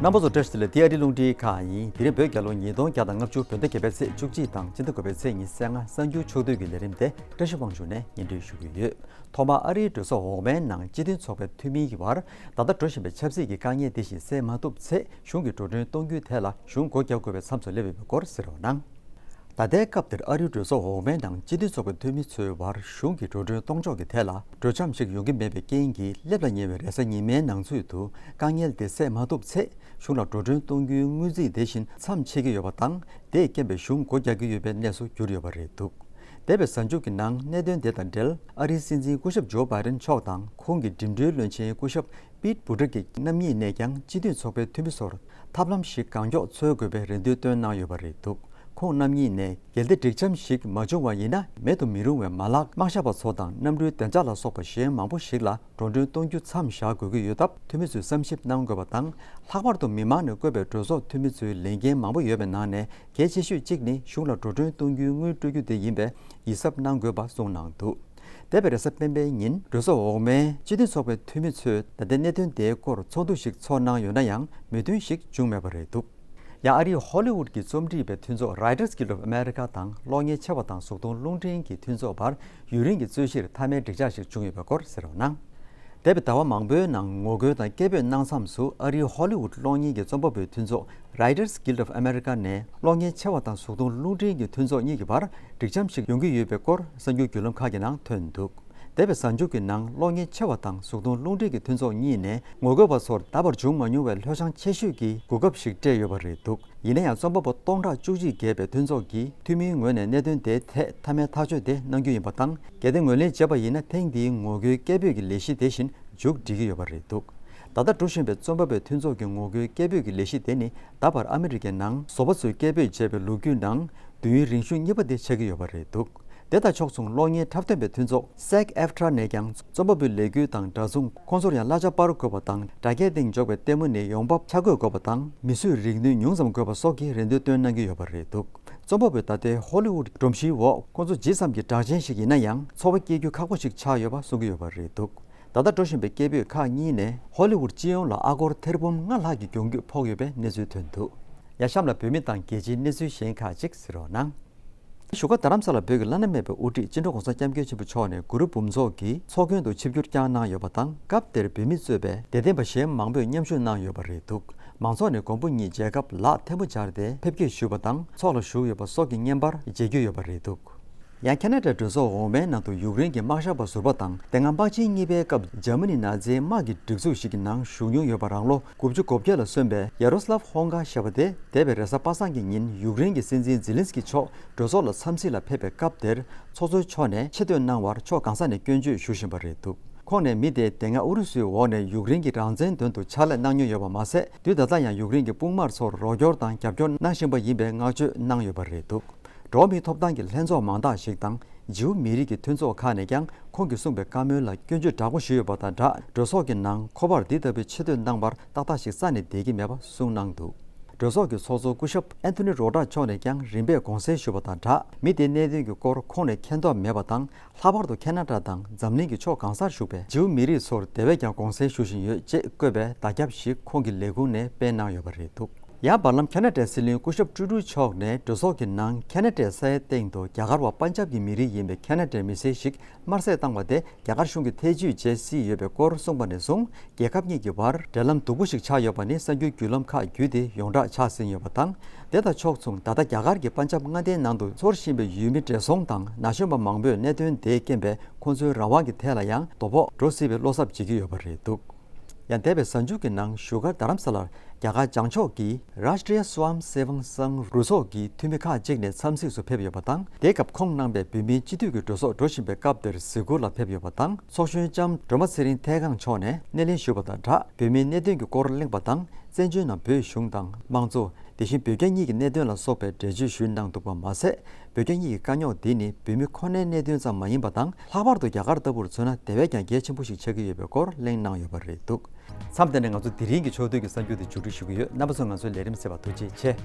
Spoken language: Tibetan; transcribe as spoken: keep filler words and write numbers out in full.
རྣམ་པ་ཚོ་བཀྲ་ཤིས་བདེ་ལེགས། འདི་ཨ་རིའི་རླུང་འཕྲིན་ཁང་ཡིན། དེ་རིང་བོད་རྒྱལ་ལོ་ཉིས་སྟོང་བརྒྱ་དང་ལྔ་བཅུ་བོད་ཟླ་བརྒྱད་པའི་ཚེས་བཅུ་གཅིག་དང་སྤྱི་ཟླ་དགུ་པའི་ཚེས་ཉི་ཤུ་རྩ་ལྔ། གསར་འགྱུར་ཕྱོགས་བསྡུས་ཀྱི་ལས་རིམ་དེ་བཀྲ་ཤིས་དབང་ཕྱུག་ནས་སྙན་སྒྲོན་ཞུ་གི་ཡོད། ཐོག་མར་ཨ་རིའི་གྲོས་ཚོགས་འོག་མའི་ནང་སྤྱི་མཐུན་ཚོགས་པའི་འཐུས་མིའི་བར་ད་ལྟ་འགྲོ་བཞིན་པའི་ཆབ་སྲིད་ཀྱི་དཀའ་ངལ་འདི་བཞིན་སེལ་མ་ཐུབ་ཚེ་གཞུང་གི་འགྲོ་གྲོན་གཏོང་རྒྱུའི་ཐད་ལ་གཞུང་སྒོ་རྒྱག་དགོས་པའི་མཚམས་སུ་སླེབས་ཡོད་པའི་སྐོར་གསན་རོགས་གནང་། ད་ལྟའི་སྐབས་འདིར་ཨ་རིའི་གྲོས་ཚོགས་འོག་མའི་ནང་སྤྱི་མཐུན་ཚོགས་པའི་འཐུས་མི་ཚོའི་བར་གཞུང་གི་འགྲོ་གྲོན་གཏོང་ཕྱོགས་ཀྱི་ཐད་ལ་གྲོས་འཆམ་ཞིག་ཡོང་གི་མེད་པའི་རྐྱེན་གྱིས། སླེབས་ལ་ཉེ་བའི་རེས་གཟའ་ཉི་མའི་ནང་ཚུད་དུ་དཀའ་ངལ་དེ་སེལ་མ་ཐུབ་ཚེ་གཞུང་ལ་འགྲོ་གྲོན་གཏོང་རྒྱུའི་སྔོན་རྩིས་དེ་བཞིན་མཚམས་ཆད་ཀྱི་ཡོད་པ་དང་། དེས་རྐྱེན་པས་གཞུང་སྒོ་རྒྱག་གི་ཡོད་པའི་གནས་སུ་གྱུར་ཡོད་པ་རེད་འདུག་འདས་པའི་གཟའ་མཇུག་གི་ནང་གནད་དོན་དེ་དང་འབྲེལ་ཨ་རིའི་སྲིད་འཛིན་སྐུ་ཞབས་ཇོ་བྷའི་ཌེན་མཆོག་དང་ཁོང་གི་འགྲིམ་འགྲུལ་བློན་ཆེན་སྐུ་ཞབས་པིད་བུ་ཏི་ཇེཇ་རྣམ་གཉིས་ནས་ཀྱང་སྤྱི་མཐུན་ཚོགས་པའི་འཐུས་མི་ཚོར་ཐབས་ལམ་ཞིག་གང་མགྱོགས་འཚོལ་དགོས་པའི་རེ་འདུན་བཏོན་གནང་ཡོད་པ་རེད་འདུག་ཁོང་རྣམ་གཉིས་ནས་གལ་ཏེ་སྒྲིག་འཆམ་ཞིག་མ་བྱུང་བ་ཡིན་ན། མེད་དུ་མི་རུང་བའི་མ་ལག་དམག་ཞབས་པ་ཚོ་དང་གནམ་གྲུའི་བདེ་འཇགས་ལ་སོགས་པ་གཞན་མང་པོ་ཞིག་ལ་འགྲོ་གྲོན་གཏོང་རྒྱུ་མཚམས་བཞག་དགོས་ཀྱི་ཡོད་སྟབས། འཐུས་མི་ཚོས་བསམ་ཞིབ་གནང་དགོས་པ་དང་། ལྷག་པར་དུ་མི་མང་ནས་བསྐོས་པའི་གྲོས་ཚོགས་འཐུས་མི་ཚོའི་ལས་འགན་མང་པོ་ཡོད་པའི་ནང་ནས་གལ་ཆེ་ཤོས་གཅིག་ནི་གཞུང་ལ་འགྲོ་གྲོན་གཏོང་རྒྱུའི་དངུལ་སྤྲོད་རྒྱུ་དེ་ཡིན་པས་ཡིད་གཟབ་གནང་དགོས་པ་གསུངས་གནང་འདུག་འདས་པའི་རེས་གཟའ་སྤེན་པའི་ཉིན་གྲོས་ཚོགས་འོག་མའི་སྤྱི་མཐུན་ཚོགས་པའི་འཐུས་མི་ཚོས་ད་ལྟའི་གནད་དོན་དེའི་སྐོར་ཚོགས་འདུ་ཞིག་ཚོགས་གནང་ཡོད་ན་ཡང་མོས་མཐུན་ཞིག་བྱུང་མེད་པ་རེད་འདུག་ཡང་ཨ་རིའི་ཧོ་ལི་ཝུད་ཀྱི་རྩོམ་སྒྲིག་པའི་མཐུན་ཚོགས་Writers Guild of America དང་གློག་བརྙན་ཆེ་བ་དང་གཟུགས་མཐོང་རླུང་འཕྲིན་གྱི་མཐུན་ཚོགས་བར་ཡུན་རིང་གི་རྩོད་གཞིར་མཐའ་མའི་འགྲིག་འཇགས་ཤིག་བྱུང་ཡོད་པའི་སྐོར་གསན་རོགས་གནང་། འདས་པའི་ཟླ་བ་མང་པོའི་ནང་ངོ་རྒོལ་དང་སྐད་འབོད་གནང་མཚམས་སུ་ཨ་རིའི་ཧོ་ལི་ཝུད་གློག་བརྙན་གྱི་རྩོམ་པ་པོའི་མཐུན་ཚོགས་Writers Guild of America ནས་གློག་བརྙན་ཆེ་བ་དང་གཟུགས་མཐོང་རླུང་འཕྲིན་གྱི་མཐུན་ཚོགས་གཉིས་ཀྱི་བར་སྒྲིག་འཆམ་ཞིག་ཡོང་གི་ཡོད་པའི་སྐོར་གསར་འགྱུར་བརྒྱུད་ལམ་ཁག་གི་ནང་ཐོན་འདུག་འདས་པའི་གཟའ་མཇུག་གི་ནང་གློག་བརྙན་ཆེ་བ་དང་གཟུགས་མཐོང་རླུང་འཕྲིན་གྱི་མཐུན་ཚོགས་གཉིས་ནས་ངོ་རྒོལ་པ་ཚོར་ད་བར་བྱུང་མ་མྱོང་བའི་ལྷོད་བྱང་ཆེ་ཤོས་ཀྱི་གོ་སྐབས་ཤིག་སྤྲད་ཡོད་པ་རེད་འདུག་ཡིན་ན་ཡང་རྩོམ་པ་པོ་སྟོང་ཕྲག་བཅུ་གཅིག་བརྒལ་བའི་མཐུན་ཚོགས་ཀྱི་འཐུས་མིའི་ངོས་ནས་གནད་དོན་དེའི་ཐད་མཐའ་མའི་ཐག་གཅོད་དེ་གནང་རྒྱུ་ཡིན་པ་དང་། གལ་ཏེ་ངོས་ལེན་བྱས་པ་ཡིན་ན་ཐེངས་འདིའི་ངོ་རྒོལ་སྐད་འབོད་ཀྱི་ལས་གཞི་དེ་བཞིན་མཇུག་སྒྲིལ་གྱི་ཡོད་པ་རེད་འདུག་ད་ལྟ་འགྲོ་བཞིན་པའི་རྩོམ་པ་པོའི་མཐུན་ཚོགས་ཀྱི་ངོ་རྒོལ་སྐད་འབོད་ཀྱི་ལས་གཞི་དེ་ནི་ད་བར་ཨ་མི་རི་ཀའི་ནང་བཟོ་པ་ཚོས་སྐད་འབོད་བྱས་པའི་ལོ་རྒྱུས་ནང་དུས་ཡུན་རིང་ཤོས་གཉིས་པ་དེ་ཆགས་ཀྱི་ཡོད་པ་རེད་འདུག་དེ་དང་ཕྱོགས་མཚུངས་གློག་བརྙན་འཁྲབ་སྟོན་པའི་མཐུན་ཚོགས་SAG-AFTRA ནས་ཀྱང་རྩོམ་པ་པོའི་ལས་འགུལ་དང་འདྲ་མཚུངས་ཁོང་ཚོར་ཡང་གླ་ཆ་སྤར་དགོས་པ་དང་། སྒྲ་སྐྱེལ་སྟེང་འཇོག་པའི་ལྟད་མོ་ནི་ཡོང་འབབ་ཆ་བགོས་དགོས་པ་དང་། མི་གསོད་རིག་ནུས་ཉུང་ཙམ་དགོས་པ་སོགས་ཀྱི་རེ་འདུན་བཏོན་གནང་གི་ཡོད་པ་རེད་འདུག་རྩོམ་པ་པོས་ད་ལྟའི་ཧོ་ལི་ཝུད་སྒྲོམ་གཞིའི་འོག་ཁོང་ཚོ་ཇི་ཙམ་གྱི་གྲགས་ཅན་ཞིག་ཡིན་ན་ཡང་འཚོ་བ་སྐྱེལ་རྒྱུ་ཁག་པོ་ཞིག་ཆགས་ཡོད་པ་གསུང་གི་ཡོད་པ་རེད་འདུག་ད་ལྟ་འགྲོ་བཞིན་པའི་སྐད་འབོད་ཁག་གཉིས་ནས་ཧོ་ལི་ཝུད་སྤྱི་ཡོངས་ལ་ཨ་སྒོར་ཐེར་འབུམ་ལྔ་ལྷག་གི་གྱོང་གུད་ཕོག་ཡོད་པའི་གནས་ཚུལ་ཐོན་འདུག་ཡ་གཤམ་ལ་བོད་མི་དང་རྒྱལ་སྤྱིའི་གནས་ཚུལ་གཞན་ཁག་ཅིག་གསན་རོགས་གནང་། བཞུགས་སྒར་རྡ་རམ་ས་ལར་བོད་ཀྱི་བླ་ན་མེད་པའི་དབུ་ཁྲིད་སྤྱི་ནོར་༸གོང་ས་༸སྐྱབས་མགོན་ཆེན་པོ་མཆོག་ནས་གུ་རུ་འབུམ་ཚོགས་ཀྱི་ཚོགས་མགོན་དུ་ཆིབས་བསྒྱུར་བསྐྱངས་གནང་ཡོད་པ་དང་། སྐབས་དེར་བོད་མི་གཙོས་པའི་དད་ལྡན་པ་གཞན་མང་པོས་མཉམ་ཞུགས་གནང་ཡོད་པ་རེད་འདུག་མང་ཚོགས་ནས་མགོན་པོ་ཉིད་མཇལ་སྐབས་ལག་ཐལ་མོ་སྦྱར་ཏེ་ཕེབས་སྐྱེལ་ཞུས་པ་དང་། ཚོགས་ལ་ཞུགས་ཡོད་པ་སོགས་ཀྱི་བརྙན་པར་མཇལ་རྒྱུ་ཡོད་པ་རེད་འདུག་ཡང་ཁ་ན་ཌའི་གྲོས་ཚོགས་འོག་མའི་ནང་དུ་ཡུཀ་རེན་གྱི་དམག་ཞབས་པ་ཟུར་པ་དང་། དེ་སྔ་དམག་ཆེན་གཉིས་པའི་སྐབས་འཇར་མ་ནི་ནཱ་ཛིའི་དམག་གི་སྒྲིག་འཛུགས་ཤིག་གི་ནང་ཞུགས་མྱོང་ཡོད་པ་རང་ལོ་དགུ་བཅུ་གོ་བརྒྱད་ལ་སོན་པའི་ཡ་རོ་སི་ལབ་ཧོང་ག་ཞེས་པ་དེ་འདས་པའི་རེས་གཟའ་པ་སངས་ཀྱི་ཉིན་ཡུཀ་རེན་གྱི་སྲིད་འཛིན་ཛི་ལིན་སི་ཀི་མཆོག་གྲོས་ཚོགས་ལ་འཚམས་གཟིགས་ལ་ཕེབས་པའི་སྐབས་དེར་ཚོགས་གཙོའི་ཕྱོགས་ནས་ཆེ་བསྟོད་གནང་བར་ཕྱོགས་གང་ས་ནས་སྐྱོན་བརྗོད་ཞུ་བཞིན་པ་རེད་འདུག་ཁོང་ནས་མི་དེ་དེ་སྔ་ཨུ་རུ་སུའི་འོག་ནས་ཡུཀ་རེན་གྱི་རང་བཙན་དོན་དུ་ཕྱག་ལས་གནང་མྱོང་ཡོད་པ་མ་ཟད། དུས་ད་ལྟ་ཡང་ཡུཀ་རེན་གྱི་དཔུང་དམག་ཚོར་རོགས་སྐྱོར་དང་རྒྱབ་སྐྱོར་གནང་བཞིན་པ་ཡིན་པའི་བསྔགས་བརྗོད་གནང་ཡོད་པ་རེད་འདུག་འགྲོ་བ་མིའི་ཐོབ་ཐང་གི་ལྷན་ཚོགས་མང་དག་ཞིག་དང་། ཇིའུ་མི་རིགས་ཀྱི་མཐུན་ཚོགས་ཁག་ནས་ཀྱང་ཁོང་གིས་གསུངས་པའི་བཀའ་མོལ་ལ་སྐྱོན་བརྗོད་དྲག་པོ་ཞུས་ཡོད་པ་དང་སྦྲགས། གྲོས་ཚོགས་ཀྱི་ནང་ཁོ་པར་འདི་ལྟ་བུའི་ཆེ་བསྟོད་གནང་བར་ཏག་ཏག་ཞིག་རྩ་ནས་བསྡད་ཀྱི་མེད་པ་གསུངས་གནང་འདུག་གྲོས་ཚོགས་ཀྱི་ཚོགས་གཙོ་སྐུ་ཞབས་ཨན་ཐོ་ནི་རོ་ཏྲ་མཆོག་ནས་ཀྱང་རིམ་པས་དགོངས་སེལ་ཞུས་པ་དང་སྦྲགས། མི་དེའི་གནད་དོན་གྱི་སྐོར་ཁོང་ནས་མཁྱེན་རྟོགས་མེད་པ་དང་། ལྷག་པར་དུ་ཁ་ན་ཌ་དང་འཛམ་གླིང་གི་ཕྱོགས་གང་སར་བཞུགས་པའི་ཇིའུ་མི་རིགས་ཚོར་དེ་བས་ཀྱང་དགོངས་སེལ་ཞུ་བཞིན་ཡོད་ཅེས་བཀོད་པའི་བརྡ་ཁྱབ་ཞིག་ཁོང་གི་ལས་ཁུངས་ནས་སྤེལ་གནང་ཡོད་པ་རེད་འདུག་ཡང་བར་ལམ་ཁ་ན་ཌའི་སྲིད་བློན་སྐུ་ཞབས་ཀྲུ་ཀྲུ་མཆོག་ནས་གྲོས་ཚོགས་ཀྱི་ནང་ཁ་ན་ཌའི་ས་ཡའི་སྟེང་དུ་རྒྱ་གར་བ་པན་ཇབ་ཀྱི་མི་རིགས་ཡིན་པའི་ཁ་ན་ཌའི་མི་སེར་ཞིག་དམར་བསད་བཏང་བ་དེ་རྒྱ་གར་གཞུང་གིས་ཐེ་བྱུས་བྱེད་སྲིད་ཡོད་པའི་སྐོར་གསུངས་པ་ནས་བཟུང་། རྒྱལ་ཁབ་གཉིས་ཀྱི་བར་འབྲེལ་ལམ་སྡུག་པོ་ཞིག་ཆགས་ཡོད་པ་ནི་གསར་འགྱུར་བརྒྱུད་ལམ་ཁག་བརྒྱུད་དེ་ཡོངས་གྲགས་ཆགས་ཟིན་ཡོད་པ་དང་། དེ་དང་ཕྱོགས་མཚུངས་ད་ལྟ་རྒྱ་གར་གྱི་པན་ཇབ་མངའ་སྡེའི་ནང་དུ་འཚོ་བཞིན་པའི་ཡུལ་མི་བགྲེས་སོང་དང་ན་གཞོན་པ་མང་པོས་གནད་དོན་དེའི་རྐྱེན་པས་ཁོང་ཚོའི་རང་དབང་གི་ཐད་ལ་ཡང་དོ་ཕོག་འགྲོ་སྲིད་པའི་བློ་འཚབ་བྱེད་ཀྱི་ཡོད་པ་རེད་འདུག་ཡང་འདས་པའི་གཟའ་མཇུག་གི་ནང་བཞུགས་སྒར་རྡ་རམ་ས་ལར་རྒྱ་གར་བྱང་ཕྱོགས་ཀྱི་Rashtriya Swayamsevak Sangh རུ་ཚོགས་ཀྱི་འཐུས་མི་ཁག་ཅིག་ནས་འཚམས་གཟིགས་སུ་ཕེབས་ཡོད་པ་དང་། དེའི་སྐབས་ཁོང་གནང་པའི་བོད་མིའི་སྤྱི་འཐུས་ཀྱི་གྲོས་ཚོགས་འགྲོ་བཞིན་པའི་སྐབས་དེར་གཟིགས་སྐོར་ལ་ཕེབས་ཡོད་པ་དང་། ཚོགས་གཞོན་ལྕམ་སྒྲོལ་མ་ཚེ་རིང་ཐེད་ཁང་མཆོག་ནས་སྣེ་ལེན་ཞུས་པ་དང་སྦྲགས། བོད་མིའི་གནད་དོན་གྱི་སྐོར་གླེང་བ་དང་། བཙན་བྱོལ་ནང་བོད་གཞུང་དང་དམངས་གཙོ། དེ་བཞིན་བོད་རྒྱ་གཉིས་ཀྱི་གནད་དོན་ལ་སོགས་པའི་འགྲེལ་བརྗོད་ཞུས་གནང་འདུག་པ་མ་ཟད། བོད་རྒྱ་གཉིས་ཀྱི་དཀའ་རྙོག་འདི་ནི་བོད་མི་ཁོ་ནའི་གནད་དོན་ཙམ་མ་ཡིན་པ་དང་། ལྷག་པར་དུ་རྒྱ་གར་ལྟ་བུར་མཚོན་ན་དེ་བས་ཀྱང་གལ་ཆེན་པོ་ཞིག་ཆགས་ཀྱི་ཡོད་པའི་སྐོར་གླེང་གནང་ཡོད་པ་རེད་འདུག་མཚམས་འདི་ནས་ང་ཚོ་དེ་རིང་གི་ཕྱོགས་བསྡུས་ཀྱི་གསར་འགྱུར་དེ་མཇུག་སྒྲིལ་ཞུ་གི་ཡོད། རྣམ་པ་ཚོས་ང་ཚོའི་ལས་རིམ་གསན་པར་ཐུགས་རྗེ་ཆེ།